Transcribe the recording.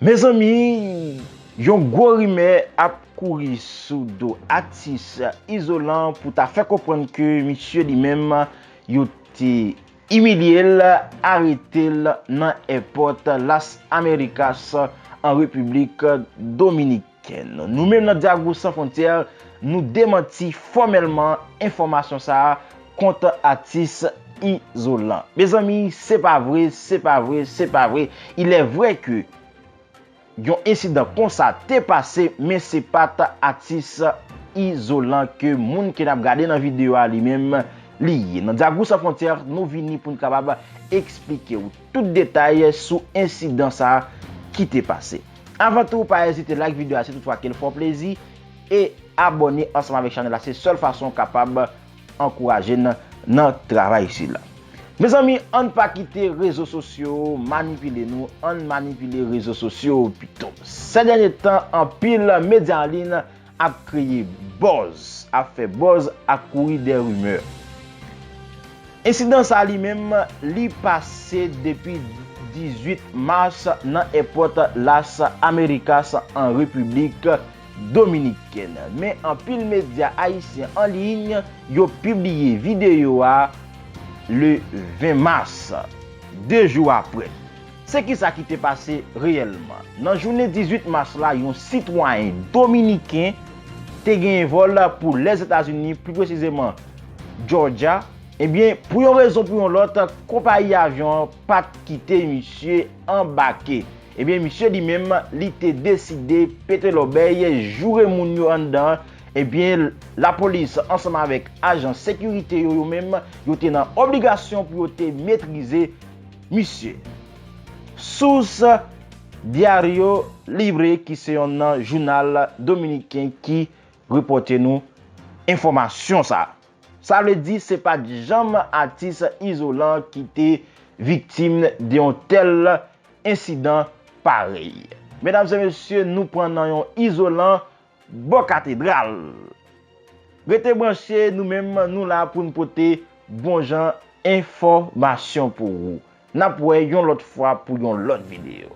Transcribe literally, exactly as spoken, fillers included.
Mezanmi, yon gwo rimè ap kouri sou do atis Izolan pou ta fè konprann ke misye li menm, yo te imilye l, arete l nan èpòt Las Americas an Repiblik Dominikèn. Nou menm nan Dyagou San Fwontyè, nou demanti fòmèlman enfòmasyon sa a kont atis Izolan. Mezanmi, se pa vre, se pa vre, se pa vre. Il est vrai que yon ensidan konsa te pase, men se pa t atis Izolan ke moun ke n ap gade nan videyo a li menm li ye. Nan Dyagou San Fwontyè, nou vini pou n kapab eksplike w tout detay sou ensidan sa a ki te pase. Avan tou, pa ezite like videyo a si toutfwa ke l fè w plezi e abòne ansanm avèk chanèl la. Se sèl fason w kapab ankouraje n nan travay sila. Mezanmi, ann pa kite rezo sosyo manipile nou, ann manipile rezo sosyo pito. Sè dènye tan, anpil medya an liy ap kreye buzz, ap fè buzz, ap kouri dèyè rimè. Ensidan sa li menm, li pase depi dizuit mas nan èpòt Las Americas an Repiblik Dominikèn. Men anpil medya ayisyen an liy, yo pibliye videyo a le ven mas, de jou apre. Se kisa ki te pase reyèlman? Nan jounen dizuit mas la, yon sitwayen dominiken te genyen vòl pou Lèzetazini, pli presizeman Georgia. Ebyen, pou yon rezon pou yon lòt, konpayi avyon an pa t kite misye anbake. Ebyen, misye li menm, li te deside pete lòbèy, joure moun yo anndan. Ebyen, lapolis ansanm avèk ajan sekirite yo, yo menm, yo te nan obligasyon pou yo te metrize misye. Sous Diario Libre, ki se yon jounal dominiken ki repòte nou enfòmasyon sa. Sa vle di se pa t janm atis Izolan ki te viktim de yon tèl ensidan parèy. Medam e mesye, nou pran nan yon Izolan bò katedral. Rete branche, nou menm, nou la pou n pote bon jan enfòmasyon pou ou. N ap wè yon lòt fwa pou yon lòt videyo.